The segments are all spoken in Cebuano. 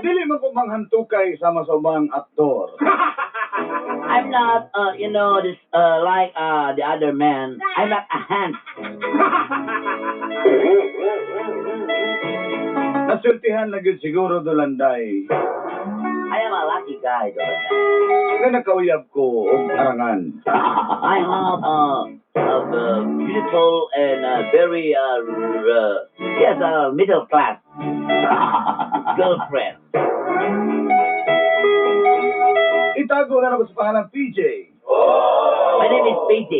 Dili man ko manghantukay sama sa ubang aktor. I'm not, this, like the other man. I'm not a hand. Nasultihan lang gyud siguro, Dulanday, I am a lucky guy, Dulanday. nga nakauyab ko og arangan. I have a beautiful and very, yes, middle class girlfriend. Itago na ako sa pangalan PJ. My name is PJ.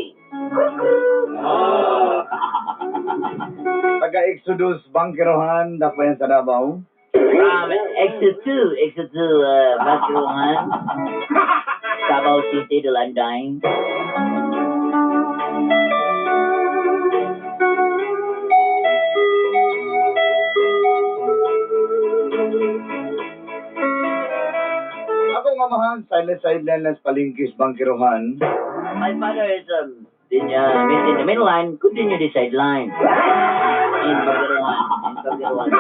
Taga Exodus, Bangkerohan, Dakbayan sa Davao. From Exit 2, Exit 2, Bangkerohan, Davao City, Dulanday. Akong amahan, silent sideline lang sa palengke sa Bangkerohan. My father is in the middle line, continue the sideline. In Bangkerohan, in Bangkerohan.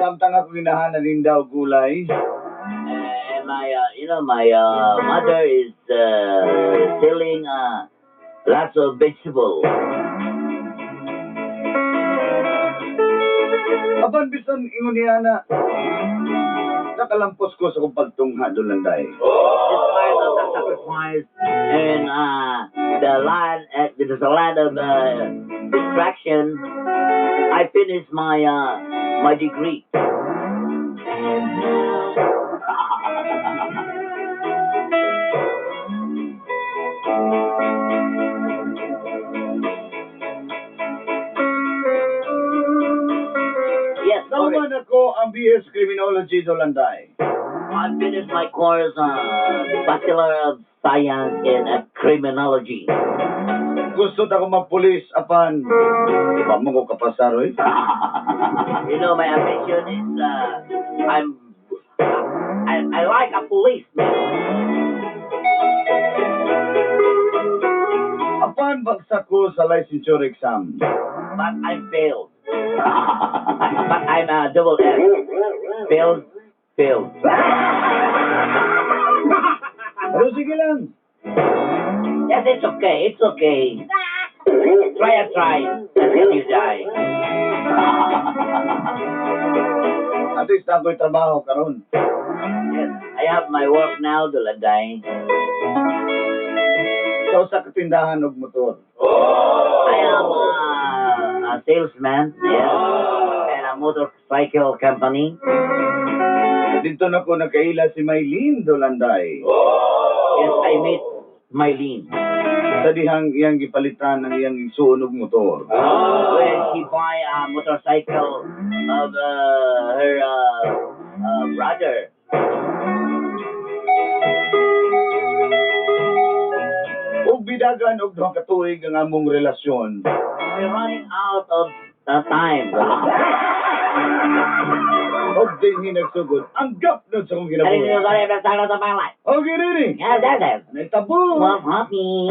Samtang ako ginahan naninda og gulay. And my, you know, my mother is selling lots of vegetables. Apan bisan ingon niya na nakalampos ko sa akong pagtungha, Dulanday. Despite of the sacrifice and the line, there's a lot of distraction, I finished my degree. Yes, sorry. Nahuman ako ang BS Criminology, Dulanday. I finished my course, Bachelor of Science in Criminology. Gusto ta ko magpulis apan di pa man ko kapasar oy. My ambition is I like a policeman. Apan bagsak ko sa licensure exam. But I failed. But I'm a double F. Failed, failed. Pero sige lang. Yes, it's okay. It's okay. Try and try until you die. At least ako'y trabaho karon. Yes, I have my work now, Dulanday. Sa usa ka tindahan og motor. I am a salesman, yes, and a motorcycle company. Didto na ko nakaila si Maylene, Dulanday. Yes, I meet Mylene. Sa dihang iyang gipalitan ang iyang igsuon og motor. When she buy a motorcycle of her brother. Ug bidagan og 2 ka tuig ang among relasyon. We're running out of time. Ug dinhi nagsugod ang gapnod sa akong kinabuhi. Okay, diri. Nahitabo. What happy?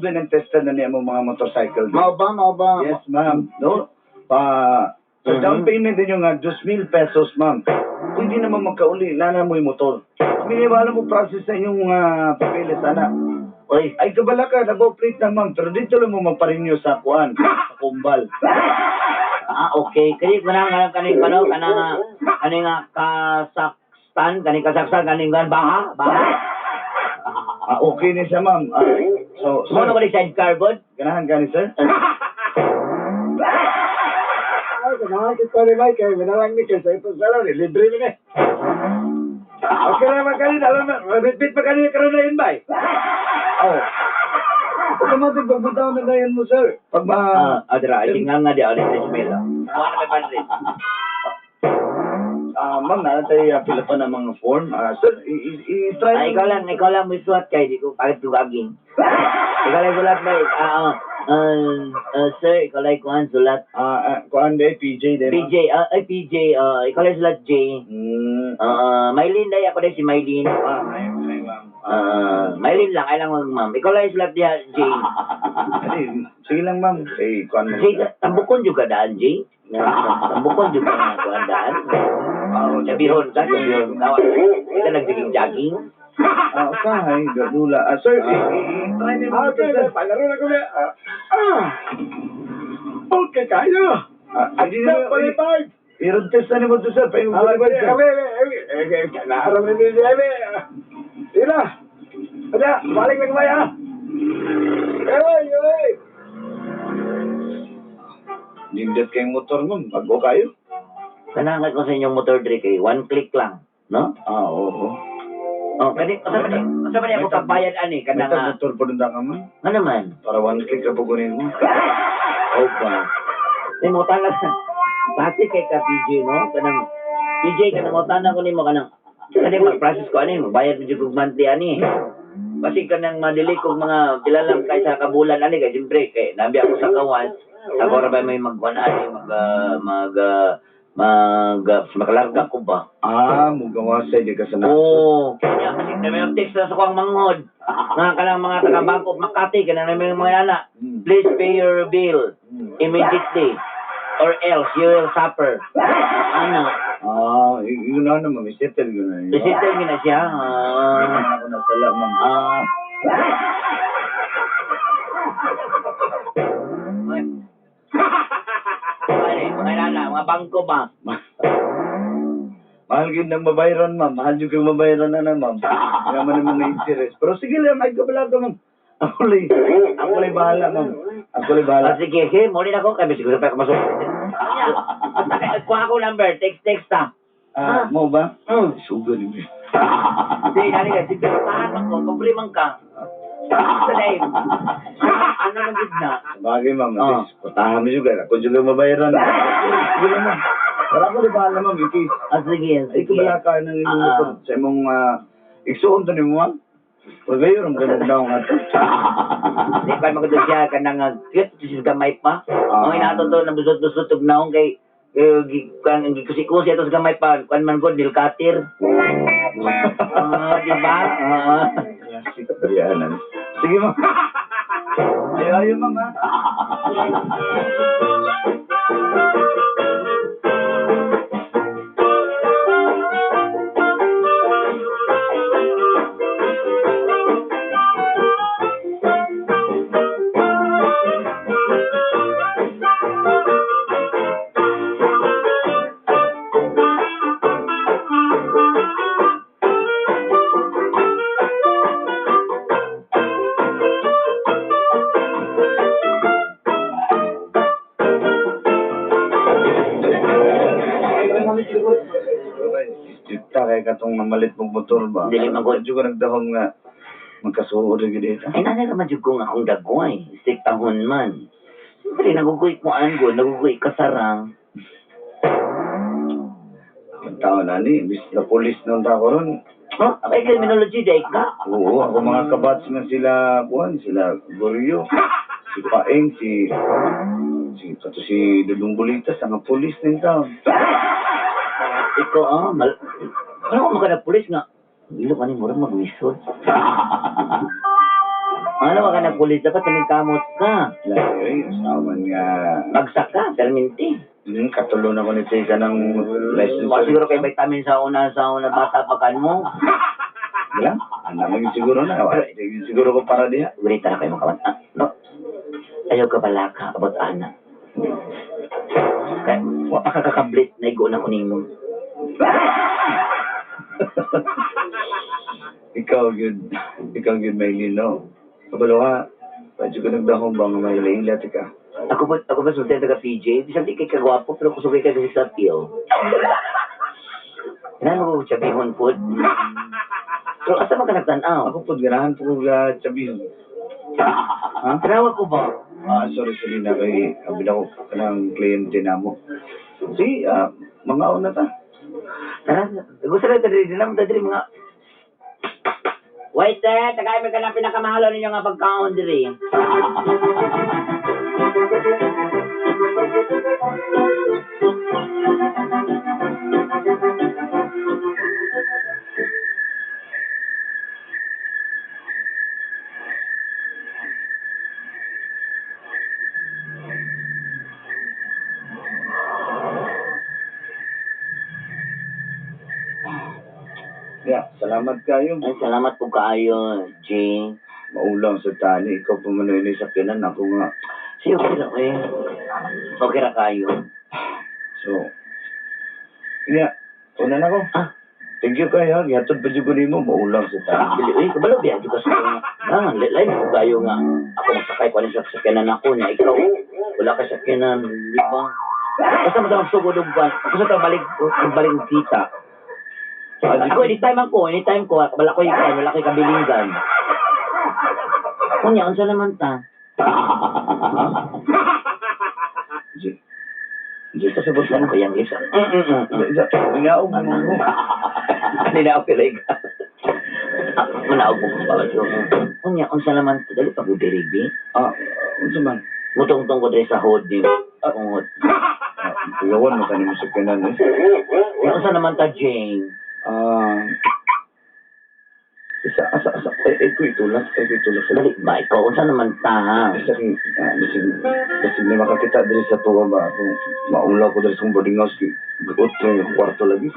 Proven and tested na niya mo mga motorcycle. Mao ba, mao ba? Yes, ma'am. No? Pa, sa down payment ninyo nga, 2,000 pesos, ma'am. Pwede naman magkauli, nana mo yung motor. Miniwala mo process sa inyong papeles, ana. Oy, Ay, kabala ka, nag-operate na, ma'am. Pero dito lang mo magparinyo sa kuan, sa kumbal. Ah, okay. Kani ko na nga kaning pano kana nga kani nga Kazakhstan, kani Kazakhstan kaning gan baha, baha. Ah, okay ni siya, ma'am. Ah, so, Mo sir, na ba ni sidecar god? ganahan ka ni sir? Ay, ganahan kita ni Mike, kay minalang ni kay sa itong salon, eh, libre man eh. Okay na man kanina, alam na, bitbit pa kanina karon na yun, bay. Oh. Automatic, pagbutaw na dayon mo, sir. Pag ma... Ah, adra, ay nga nga di ali 3,000. Mo na 500. Ah, ma'am, naa tayo pila pa ng mga form. Ah, sir, i-try. Ah, ikaw lang mo suwat kay di ko pagit ko aging. Ikaw lang sulat ba? Ah, ah. Sir, ikaw lang kuan sulat. Ah, ah, kuan day, PJ day, ma'am. PJ, ah, ay PJ, ah, ikaw lang sulat J. Ah, Mylene day ako day si Mylene. Ah, ay, ay, ma'am. Ah, Mylene lang, ay lang ma'am. Ikaw lang sulat diha J. Ay, sige lang, ma'am. Eh, kuan mo. Jay, tambukon juga daan, Jay. Tambukon juga nga kuan daan. Ah, oh, Sabihon ka, sabihon. Tawa. Ika nag-jogging. Ah, usahay, gadula. Ah, sir, i-try ni mo Okay, sir. palaro na ko na. Ah, ah. Okay kayo. Ah, hindi na, Accept qualified. i-road test na ni mo to, sir. Paingon Ah, qualified, sir. eh, eh, eh, eh, naaram ni ni eh. Ila. Ada, balik lang ba ah? Oy, oy. Nindot kayong motor, ma'am. Bago kayo. Kanangad ko sa inyong motor dre kay one click lang, no? Ah, oo. Oh, kani usa man ni ako pagbayad ani May kanang tag motor po dun ka, ma'am. nga naman. Para one click ra po kunin mo. Oh ba. May mo tala. Pati kay ka PJ no, kanang PJ kanang utana ko nimo kanang kani mag-process ko ani, magbayad mo jud kog monthly ani. Kasi kanang madili kog mga pila lang kay sa kabulan ani kay siyempre kay nabi ako sa kawan. Ako ra ba may magkuan ani mag ah, mag ah, mag ah, makalarga ko ba? Ah, mugawa sa di ka sa nasod. Oo. Kanya kasi na may text na sa kuang manghod. Mga kanang mga taga Bank of Makati kanang may mga ana. Please pay your bill immediately or else you will suffer. Ano? Ah, yun na naman, may settle yun na. yun. Settle gina siya. Hindi Ah. naman ako nasala, ma'am. Ah. Ano, mga nana, mga bangko ba? Mahal yun ng mabayaran, ma'am. Mahal yun kang mabayaran na na, ma'am. Kaya man ang mga interest. Pero sige lang, ay kabala ka, ma'am. Ako lang bahala, ma'am. Ako lang bahala. Ah, sige, sige, muli na ako. Kaya siguro pa ako masuk. Kuha ko number, text, text ta. Ah, mo ba? Mm. Sugar yun. Sige, nani ka, sige, tahan ako, pobre man ka. Sa dahil. Ano na gid na? Bagay, ma'am. Ah. At least, patahan mo juga. Ako juga mabayaran. Sige lang, ma'am. Pero ako lang bahala, ma'am. In case. Ah, sige, Ay, sige. kabala ka ng imong Ah. motor. Sa imong, igsuon to ni mo, ma'am. Pagayon, ang ganun daw nga to. Di pa magod siya kanang cute siya gamay pa. Ah. Ang inato to nabusot-busot og naong kay kan gikusi-kusi ato sa gamay pa kuan man gud nilkatir. Ah, di ba? Ah. Classic Brianan. Sige, ma'am. Ayo, ayo, ma'am, ha? Stricta kay katong namalit mong motor ba? Dili man gud. Medyo ka nagdahom nga magkasuod ra gid ita. Ay nanay ra man jud ko nga akong dagway, siktahon man. Siyempre, nagugoy ko ang nagugoy kasarang. Ang tao na ni, bis na pulis nung tao ron. Oh, ay criminology day ka. Oo, ako mga kabats nga sila, kuan, sila Gorio, si Paeng, si si kato si Dudong Bulitas, ang pulis ng taon. Ikaw, ah, mal... Ano ko magkana pulis nga? Ilo ka ni murag magwisod. Ano ka nagpulis? Dapat kamot ka. Lagi, ay, asawan nga. Bagsak ka, perminti. Katulo na ko ni Tika ng license. Wa siguro kay vitamin sa una bata pa kan mo. Wala? Anak mo yung siguro na. Wala, yung siguro ko para diha. Grita na kayo makawan. Ah, no. Ayaw ka balaka about ana. Kaya, wa pa ka kakablit na igo na ko nimo. Ikaw yun. Ikaw yun, Maylin, no? Kabalo ka. Pwede ko nagdahong bang may laila, tika. Ako ba sultan taga PJ? Bisan di kay kagwapo pero kusog kay kasi sa piyo. Inano ko sabihon po. Pero asa man ka nagtan-aw? Ako po, ganahan po ko ga tsabihin. Ha? Tanawa ko ba? Ah, sorry, sorry na kay abi na ko kanang kliyente na mo. Si, mga una ta. Tara, gusto na diri din naman diri mga. Waiter, tagay mo ka ng pinakamahalo ninyo nga pagkaon diri. Yeah, salamat kayo. Ay, salamat po kaayo, Jane. Maulang sa tani, ikaw pa man ini sakyanan ako nga. Si okay ra eh. Okay ra kayo. So, yeah, una na ko. Ah, Thank you kayo. Gihatod pa jud ko nimo maulang sa tani. dili eh, kabalo biya jud ka sa Ah, lain po kayo nga. Ako magsakay ko ani sa sakyanan ako niya. Ikaw, wala ka sakyanan, di ba? Basta mo sa magsugod og ban. Basta ta balik balik og kita. Ako anytime ako, anytime ko, wala ko yung wala ko kabilingan. Kunya, unsa naman ta? Di, di ka sa Ano ko yung isa? Inaog mo mo. Ano na ako like? Ah, manaog mo pa ba Kunya, unsa naman ta? Dali pa ko diri, bi. Ah, unsa man? Mutungtong ko diri sa hood ni. Akong hood. Ah, kuyawan mo tani mo sakyanan eh. Kunya, unsa naman ta, Jane? Ah, isa, asa, asa, ay, ay, ko itulak, ay, ko itulak. Dali ba ikaw unsa naman ta? Isa kay, bisig, bisig na makakita diri sa tuwa ba, kung maulaw ko diri sa akong boarding house, kay, gaot sa akong kwarto lagi.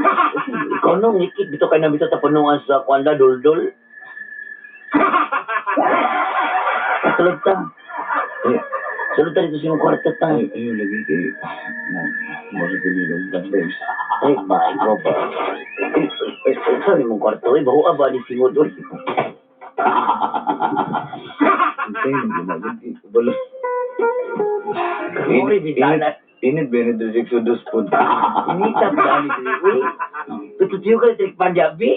Ikaw nung ngikit dito kay nabito ta punuan sa kuanda duldul. Sulod ta. Eh, Sulod ta dito sa imong kwarto ta. ay, ayun lagi kay, mo, mo rin pinilong ganda. Ay, ba, ikaw ba? Ay, ay, ay, Sa imong kwarto, ay, baho ba ni singod, oy. hintay, ginagad, eh, kabalo. Kamuri, bintana. Init, init, diri sa Exodus po. Inita ba ni diri, uy? Tutuyo ka ni Panjabi?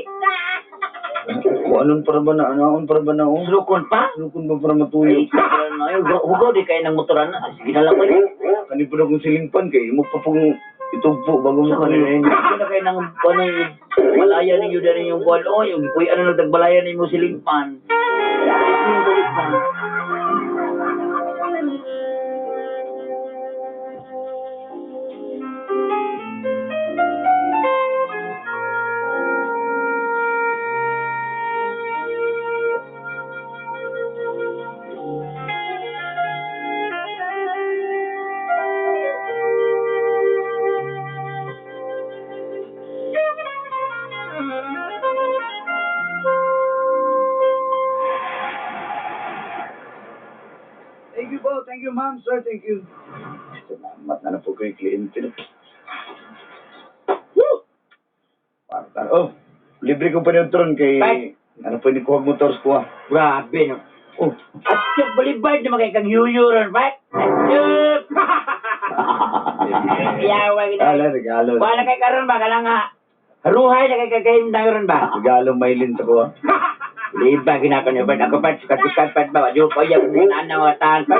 Kung anong para ba na, ano, para ba na, oh? Sulukon pa? Sulukon ba para matuyo? Ay, ay, hugaw di kayo ng motoran na. Sige na lang ko. Kani po na kong silingpan kay imo pa pong itugpo bago mo Sa kanila, hindi na kayo ng, ano, yung balaya ninyo din yung buwan. O, yung kuya, ano, nagbalaya ninyo silingpan. Yung silingpan. Thank you po, thank you ma'am, sir, thank you. Salamat na na po kay kliyente. Woo! Partan. Oh, libre ko pa yung tron kay Bye. ano po ni Kuwag Motors ko ah. Grabe, no. Oh, At yung balibad naman kay kang yuyuran, right? At Yawa, ala, regalo. Wala kay karon ba kala nga. Haruhay na kay kagayim na karon ba? Regalo mailin sa kuha. Liba ginako niyo ba ako pa sukat-sukat pa ba di ko ya kung ana nga tahan pa.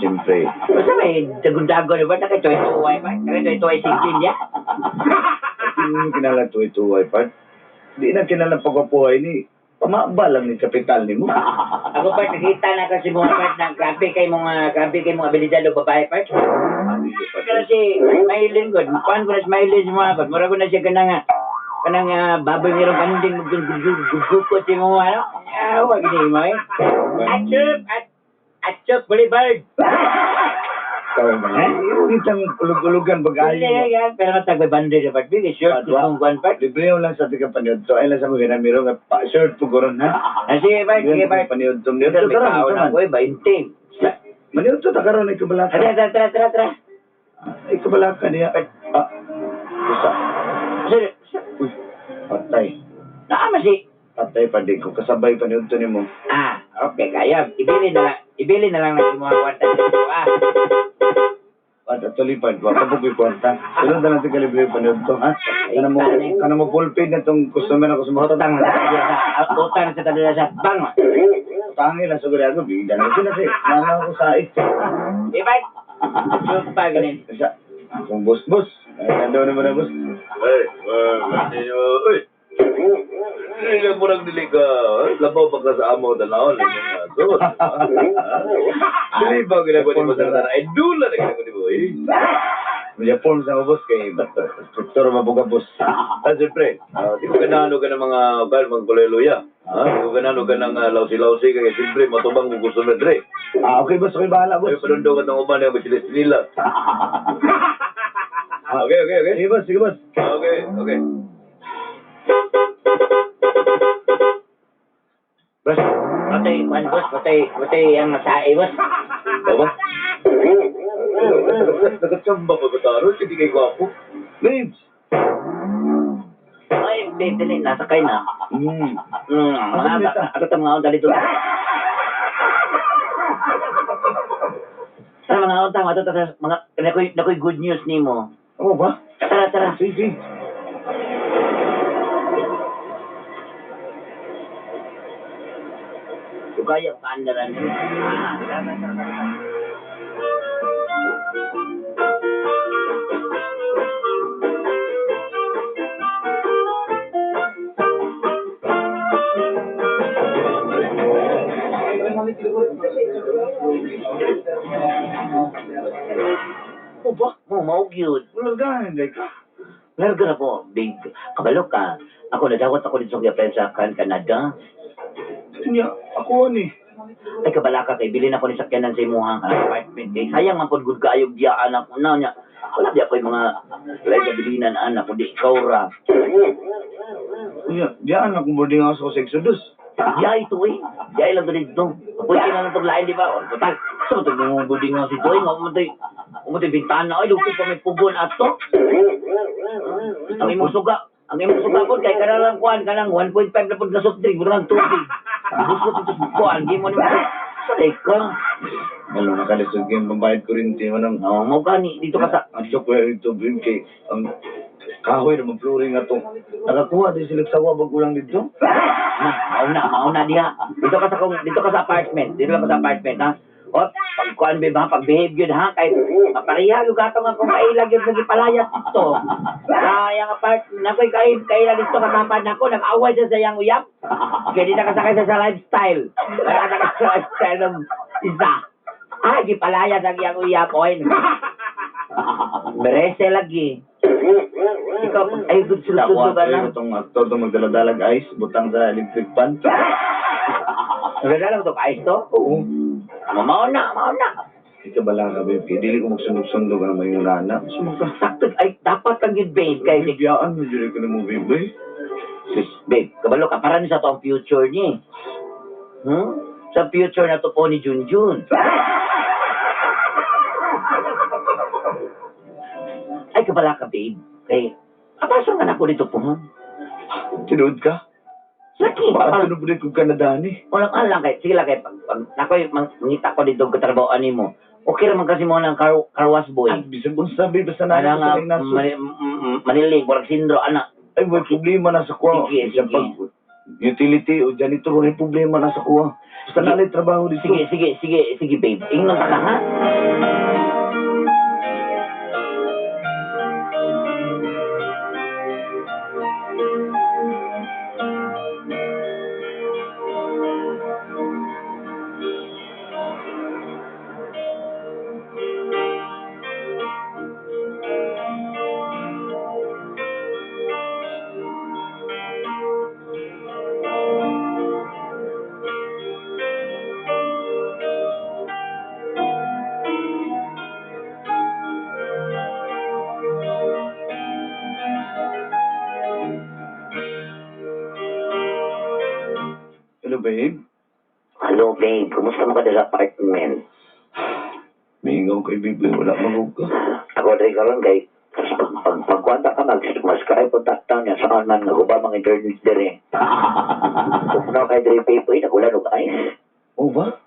Siyempre. Basta may dagun-dagon ba na kay toy-toy ba? Kay toy-toy sigin ya. At yung kinala tuwi-tuwi part. Di na kinala pagkapuhay ni pamaba lang ni kapital ni mo. Ako pa nakita na kasi mga part na grabe kay mga abilidad og babae part. Pero si Maylin god, kuan ko na si Maylin sa mga god, mura ko na siya kanang nga. Kanang baboy merong kanding magdugdugdugdugdugkot si mo ano? Ah, wag ni mo eh. Atchup! Atchup Boulevard! Ikaw ba? Eh? Itang ulog-ulogan Ay, pag-ayo. yan. Pero matag 500 na part. Big short kung one part. Libre lang sa tika paniod. So, ay lang sa mga ginamiro nga pa short po goron ha. Ah, sige, Bart. Sige, Bart. Paniod to. May Maniod to tao na karon. ko eh, 20. Maniod to ta karon ikabalaka. Tara, tara, tara, tara, tara. Ikabalaka niya. Ah. Usa. Sir, sir, Uy. Patay. naama si... Patay pa di ko kasabay paniod to nimo. Ah, okay, kaya. Ibili na lang natin mga kwarta dito, ah. At actually pa, wa pa po ko'y kwarta. Sunod na lang tika libre paniod to ha. Kana mo full paid na tong customer ako sa mga Utang na sa ah, utang na sa tadala sa bang. Tangin lang siguro ako, bigyan na sila kasi. Nana ako sa eh. Eh, Bart. Sumpa, ganun. Isa. Akong boss, boss. Ay, nandun naman na, boss. Ay, uy. Hindi mo lang dili ka, labaw pa ka sa amo tanawon. So, dili ba ginagawa ni mo sa tanan? Ay, dula na ginagawa ni mo, eh. Medyo form sa ako, boss, kay instructor mabuga, boss. Ah, siyempre, di ko ganano ka ng mga kal, mga kuleluya. Ah, di ko ganano ka ng lausi-lausi kaya siyempre matubang kung gusto na dre. Ah, okay, boss. Okay, bahala, Ay, boss. panundo ka ng uban ng basilis nila. Okay, okay, okay. Sige, boss. Sige, boss. Okay, okay. Boss, patay, kuan, boss, patay, patay ang sae, boss. Baba? Nakatsamba pa ba taro? Hindi kay gwapo. Babes! Ay, babe, dali, nasakay na. Hmm. Mga Asa ato ta mga unta dito. Tara mga unta, mga ta mga nakoy good news nimo. Ano ba? Tara, tara. Sige, sige. Sugaya ka andaran. Ano ba? Mo mao gyud. Ulargahan, hindi ka. Larga na po, big. Kabalo ka. Ako nadawat ako dito sa friend sa Canada. Niya, ako ani. Ay kabala ka kay bilin ako ni sakyanan sa imuha kanang apartment kay sayang man pud gud kaayo biyaan ako na nya. Wala di ako'y mga walay kabilinan anak kundi ikaw ra. Niya, diyan akong boarding house ako sa Exodus. Diya ito eh. Diya lang to dito. Pwede na lang itong lain, di ba? O, total. Sa ito mong boarding house ito eh. Nga umatay, umatay bintana. Ay, lupit pa may pugon ato. Ang imong suga. Ang imong suga po, kay kanang kuan, kanang 1.5 na po na soft drink, murang tubig. Gusto ito sa kuan, di mo naman. Sa ka. Ano, nakalisod kayong pambayad ko rin, di mo nang No, mo gani dito ka sa Adto ko ito babe kay ang kahoy na flooring ato. Nakakuha din sila sawa bago lang dito. Na, mauna, mauna diha. Dito ka sa apartment. Dito lang ka sa apartment, ha? O, pagkuan ba, ha? Pag-behave yun, ha? Kay, mapareha yung gatong akong kailag yung nagipalayas dito. Sa yang apartment, ako'y kaila dito kasama nako, nag-away siya sa iyang uyap. Kaya di nakasakay siya sa lifestyle. Nakasakay sa lifestyle ng isa. Ah, gipalayas ang iyang uyap, oy. Merese lagi. Ikaw, ay, good Nakuha sulod ba ko na? itong aktor itong magdaladalag ice, butang sa electric pan. Nagdala mo ito, ayos to? Oo. Mauna, mauna. Ikaw bala ka, babe. Kaya dili ko magsundog-sundog ang may nana. Sumang ka. Sakto, ay, dapat lang yun, babe. Kay, Biyaan mo, dili ko na mo, babe. eh. sis, babe, kabalo ka, para ni sa to ang future niya. eh. Hmm? Sa future na to po ni Junjun. Ay, kabala ka, babe. Kay, apaso nga na ko dito po, hmm? Tinuod ka? Laki, Baka parang, tunog ko Canada ni. walang alang kay, sige lang kay, pag nakoy, mangita ko dito katrabahoan nimo. Okay raman kasi mo ng car wash boy. Ay, bisag unsa, babe. Basta na Ana ako nga, sa naso. manilig, warag sindro, ana. Ay, may problema na sa kuha. Sige, Bisan sige. pag utility o janitor, may problema na sa kuha. Basta Sige. nalay trabaho dito. Sige, sige, sige, sige, babe. Ingnon ta ka, ha? babe. Hello, babe. Kumusta mo ka sa apartment? Mingaw kay babe, wala magug ka. Ako diri karon kay pag pag ka mag mas kay po taktaw niya saan man nga guba mga internet diri. Tugnaw kay diri paper nagulan og ice. Oh ba?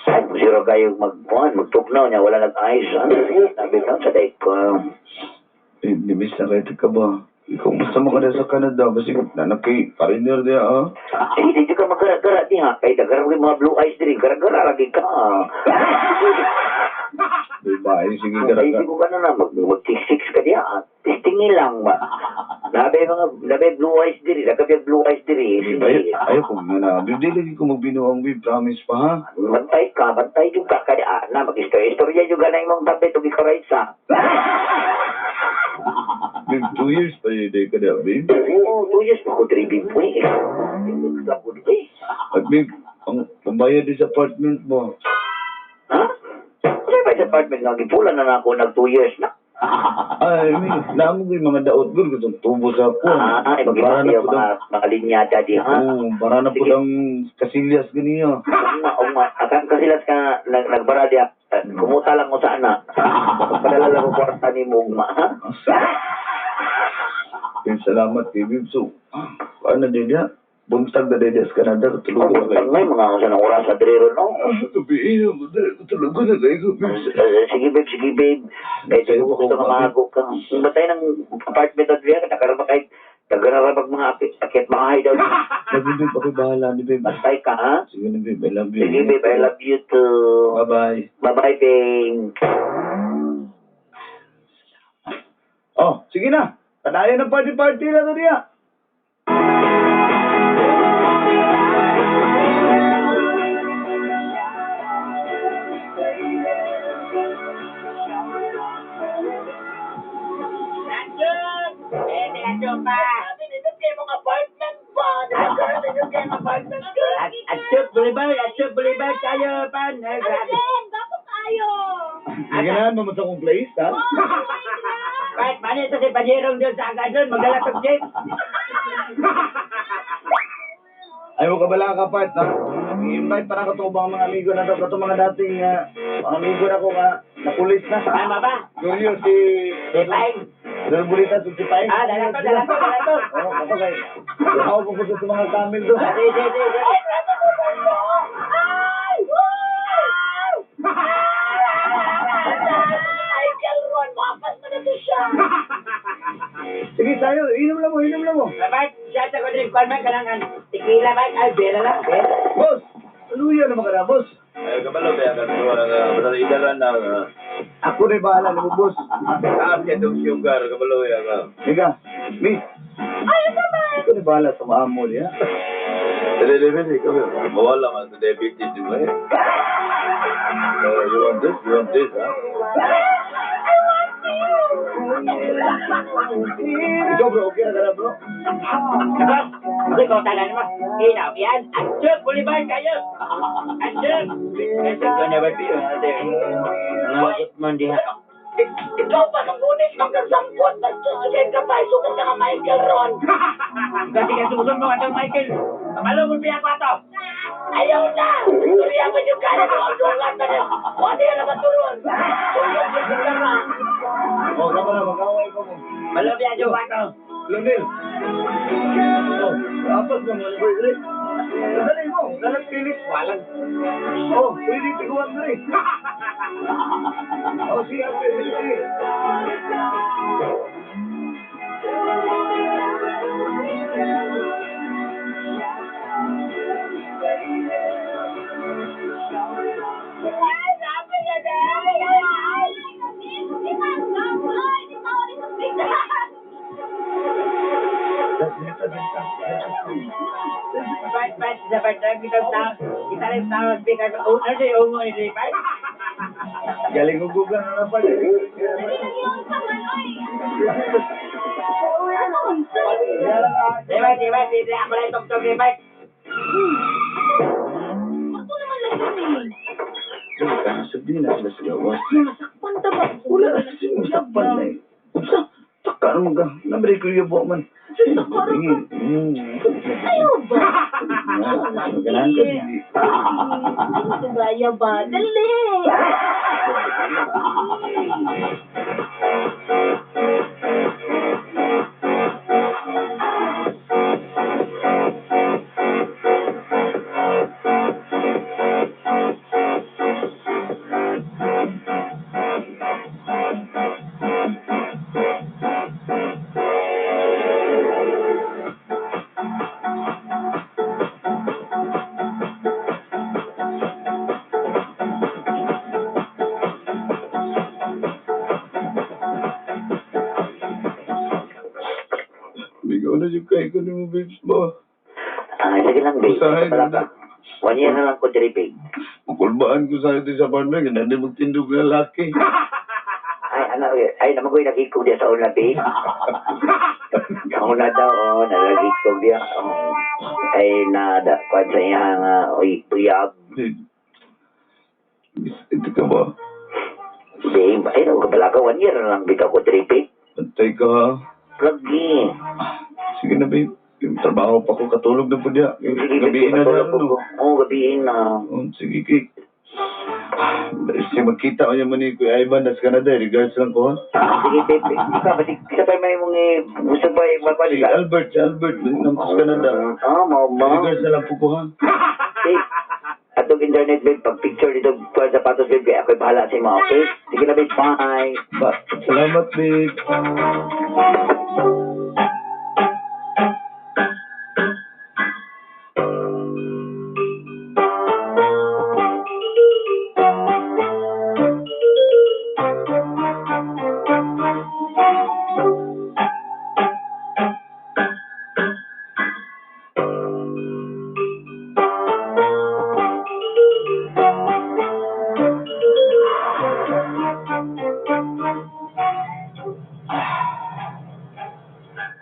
Ay, zero kayo magkuhan, magtugnaw niya, wala nag-ice. Ano, sabi ko sa day ko. Eh, nimiss na kayo ka ba? Ikaw, musta mo ka na sa Canada? Basig, nanakay, pariner diya, ah. Eh, di ka magara-gara diha. Kay dagara mo mga blue eyes diri, gara-gara lagi ka. Babe, ay, sige, Ay, gara di ko ka na na, mag-six ka diha. Testingin lang ba? Labi mga, labi blue eyes diri, lagabi blue eyes diri. Babe, ay, ayaw ko nga na. Babe, di lagi ko magbinuang, babe. Promise pa, ha? Bantay ka, bantay yung ka, kaya ah, na, mag-istorya-istorya yung ganay mong tabi, tugi ka right sa. Babe, 2 years pa yun, di ka na, babe. Oo, 2 years pa ko, 3 big boy. Eh. At babe, ang pambayad din sa apartment mo. Ha? Ano ba sa apartment nga? Gipulan na na ako nag 2 years na. Ay, I mean, naamo ko yung mga daot gud katong tubo sa kuwan. Ah, ay, Para mag na yung po mga, mga linyada di, ha? Oo, para na po Sige. ang kasilyas ganiya. Ugma, ugma. Akan kasi las ka nagbara diya. Kumuta lang ko sa anak. Padala lang ko kwarta ni mo, ugma, ha? Babe, salamat kay babe. So, ano din niya? Buntag na din sa Canada, Oh, tulog na buntag kayo. na yung mga sa nang oras sa drero, no? Ah, gabi, tulog na kayo, babe. Eh, sige, babe, sige, babe. Eh, Sa'yo kung ko, gusto ka babe. mahago ka. Batay ng apartment at diya, nakarama kay nagararabag mga akit, akit mga hay daw. Love you, babe. Ako'y bahala ni babe. Bantay ka, ha? Sige na, babe. I love you. Sige, babe, I love you too. Bye-bye. Bye-bye, babe. Oh, sige na. Padayon ng party-party na to niya. At Boulevard, at Boulevard tayo, pan. Arjen, dapat tayo. Sige na, mamunta kong place, ha? Right, mano ito si Panyerong doon sa Agadon, magdala tong jeep. Ay mo kabala ka, part, ha? I-invite para ka to bang mga amigo na to, kato mga dating mga amigo na ko nga napulis na. Tama ba? Julio, si... Si Paing. Don Bulita, si Paing. Ah, dala to, dala to, dala to. Oo, kato kay. Ako pupunta sa mga camel doon. Ah, sige, sige, sige. Ay, grabe mo ba ito? Ay! Wow! Michael Ron, mapas na na to siya. Sige, tayo. Inom lang mo, inom lang mo. Bye, shot ako din, kwan man, kanang tequila, man. Ay, bera lang, bera. Boss! Aluya naman ka na, boss. Ay, kabalo kaya ka nga basta idalan na Ako na bahala ni mo, boss. taas kay tong sugar kabalo ya ka. Higa, miss. Ay, ito ba? Ako na bahala sa mga amo niya. Dili dili dili kabalo. Mawala man sa diabetes di ba? You want this? You want this, ha? I want you! Ikaw, bro, okay na ka na, bro? Tapos, okay, kung tanan mo. Inaw, yan. Atsyok, Boulevard kayo. Atsyok. Atsyok, ko na ba piyo? Nangagot man diha. Ikaw pa ang ngunit magkasampot. Nagsusugay ka pa. Sugod ka nga Michael Ron. Kasi ka sumusunod mo atong Michael. Kabalo mo piya ko ato. Ayaw na! Istorya mo yung kaya ng aldungan na rin. Wala na naman turon. Sugod ka ka na. Oh, kama na, mag-away pa mo. Balo piya jo ato. Lunil. Oh, apas na mo, boy, dali. Dali mo, dalag pilit. Walang. Oh, pwede tiguan dali. Oh, sige, sige, sige. Ay, sabi na na. Ay, ay, ay. Di ba, ay, di ba, ulit ang bigla. Bye, bye, sa bye, kita tao. Kita rin tao speaker. Oh, ano siya yung ungo ni Bye? Galing ko Google na na pala. Dali lang yung paman, oy. Ano? Di ba, di ba, di ba, ako lang tugtog ni Bye. Ako naman lang yun eh. Sabihin na sila sa gawas. Nasakpan ta ba? Wala na siya masakpan na eh. Unsa? Taka naman ka. Nabalik ko yung buwan man. Ayaw ba? ba? Ganahan ka, di. Ay, gaya ba? Dali! Bigaw na siya kay ko ni mo, babes ba? Ah, sige lang, babe. Usahay Wala na ka. 1 year na lang ko diri, babe. Makulbaan ko sa'yo din sa apartment, ganun din magtindog na laki. Ay, ano, ay, naman ko'y nagikog diya sa una, babe. Sa una daw, oh, nagikog diya. Oh. Ay, na, da, kwan sa iya nga, uy, uyab. Babe, ito ka ba? Babe, ay, naman kabala ka, 1 year na lang bitaw ko diri, babe. Antay ka ha. Lagi. Sige na, babe. Yung trabaho pa ko, katulog na po niya. Sige, babe, Gabiin na matulog na, ko. no? Oo, gabiin na. Oh, sige, Kik. Si magkita ko niya man ni Kuya Ivan, das Canada, regards lang ko ha. Sige, babe. Ikaw, basi, isa pa may mong, eh, gusto ba, eh, magkwan Si ka? Albert, si Albert, nang Canada. Ah, mao ba? Regards na lang po ko ha. Babe, atong internet, babe, pag picture dito, kuwan sapatos, babe, kaya ako'y bahala sa imo, okay? Sige na, babe, bye. Ba, salamat, babe.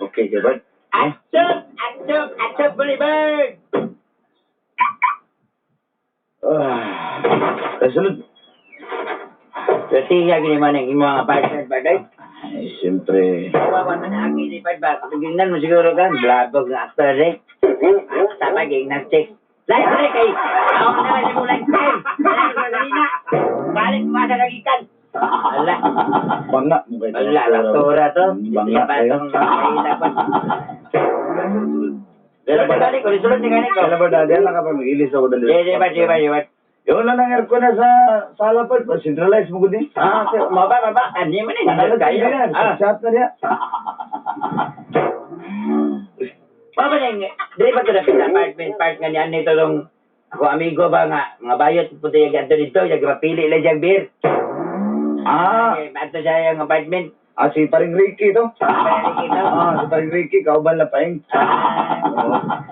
Okay, Gilbert. Atsup! Atsup! Atsup, Bulibird! Ah, ay, sunod. Kasi siya gini man ang imong apartment ba, day? Ay, siyempre. Kawawa man ang ini pa ba? Tingnan mo siguro kan, blabog ng actor eh. Tama, ging ng check. Live pre kay! Ako na lang mo live pre! Live pre kanina! Balik mo sa kagikan! Ala, Banga mo kayo. ala, laktora to. Banga kayo. Sulod ni gani ko, sulod ni gani ko. Kailan ba dali? Alam ka pa, mag-ilis ako dali. Di, di ba, di ba, di ba? Yung lang ang aircon na sa sala pa, centralize mo ko din. Ah, maba, maba. Ani man eh. Ano Kayo. yan? Ah. Chat na niya. Mao ba nang diri ba to na sa apartment park nga niyan nito tong ako amigo ba nga mga bayot punta yung adto dito yung mapili lang siyang beer. Ah, Adto siya yung apartment. ah, si paring Ricky to. Paring Ricky to. Ah, si paring Ricky, kauban na paing. Ah.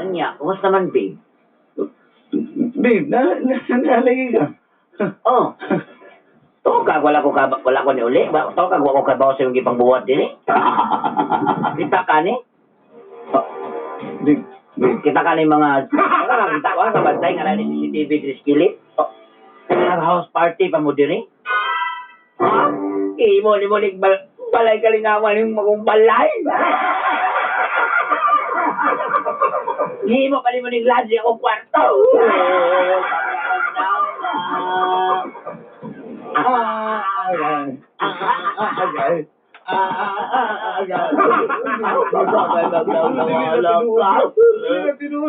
Unya, kumusta man babe? Babe, nalagi ka. Oh. Tuo ka wala ko ni uli. Tuo ka wala ko kabaw sa imong gipangbuhat dinhi. Kita ka ni? Ah, Babe, babe. Kita ka ni mga wala ka kita wala ka bantay nga ni CCTV diri sa kilid. Oh, Nag house party pa mo diri. Ha? Imo ni mo nig balay kalingawan yung magong balay. Himo pa ni mo nig lodge akong kwarto. Ah, ay, ay, ay, ay,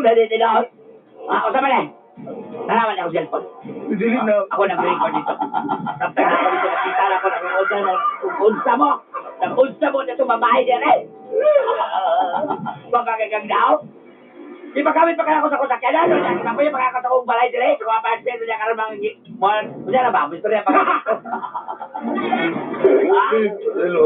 Dali, dali. Ako sa balay. Nalaman ako cellphone. Dili na. Ako nag-record dito. Kapag ako dito, nakita na ako nag-unsa mo. Unsa mo. Nag-unsa mo na itong babae din eh. Baka kay kang daw. Di ba kami pagkakos ako sa kailan? Ano niya? Kita mo yung pagkakos akong balay din eh. Kung apartment niya karoon mga... Mga... na ba? Gusto niya pagkakos. Babe, hello.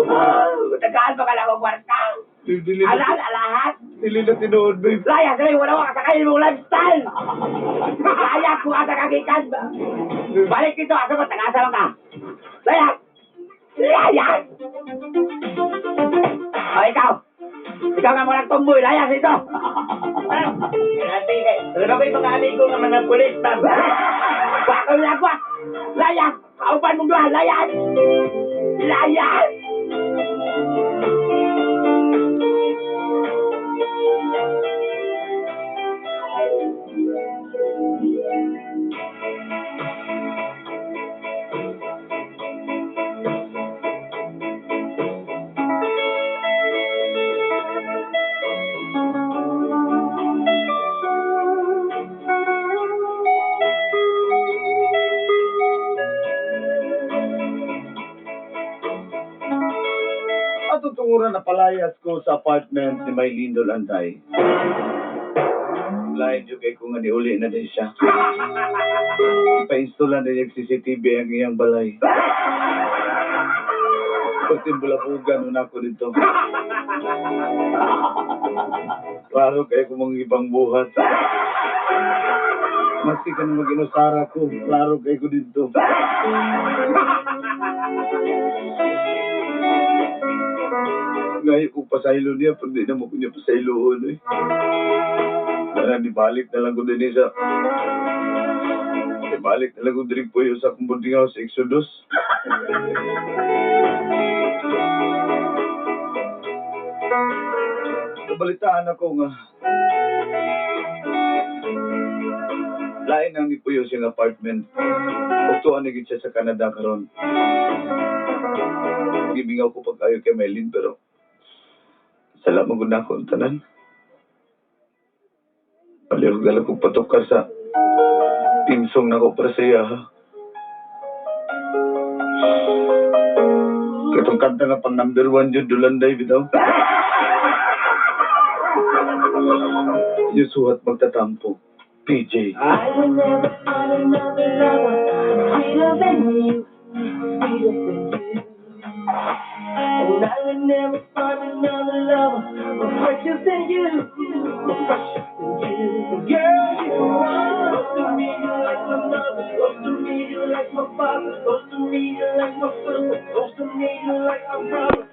Tagaan ba ka lang akong kwarta? Dili na. Alahan, alahan. Dili na tinuod, babe. Laya sa'yo, wala ko kasakay mong lifestyle. Laya kung asa kagikan. Balik dito, asa mo, tagasa lang ka. Laya! Laya! O, ikaw! Ikaw nga muna tumboy, layas dito! Ano ba yung mga amigo nga mga pulis, ma'am? Baka Lagwa! Layas! Kauban mong duha! Layas! Layas! At tunguran na palayas ko sa apartment ni Maylene Dolanday. Lain jud kay ko nga niuli na din siya. Ipa-install na din yung CCTV ang iyang balay. Pagting bulabugan na ako dito. Klaro kayo kung mga ibang buhat. Maski ka na mag-inusara ko, klaro kayo ko dito. Ngayon kung pasaylo niya, pero di na mo ko niya pasayloon eh. Kaya nibalik na lang ko din eh sa... Nibalik na lang ko din po yun sa akong boarding house, Exodus. Nabalitaan ako nga... Lain ang ni Puyo siyang apartment. Ugtuan na gid siya sa Canada karon. Gibingaw ko pag-ayo kay Melin pero salamat gud na ako ang tanan. Palihog na lang kong patukar sa team song nako para sa iya. Ha? Katong kanta nga pang number one yun, Dulanday, bitaw. Yung suhat magtatampo. PJ. I will never find another lover sweeter than you, sweeter than you. And I will never find another lover more precious than you, more precious than you. Girl, you are close to me, you like my mother. Close to me, you like my father. Close to me, you like my sister. Close to me, you like my brother.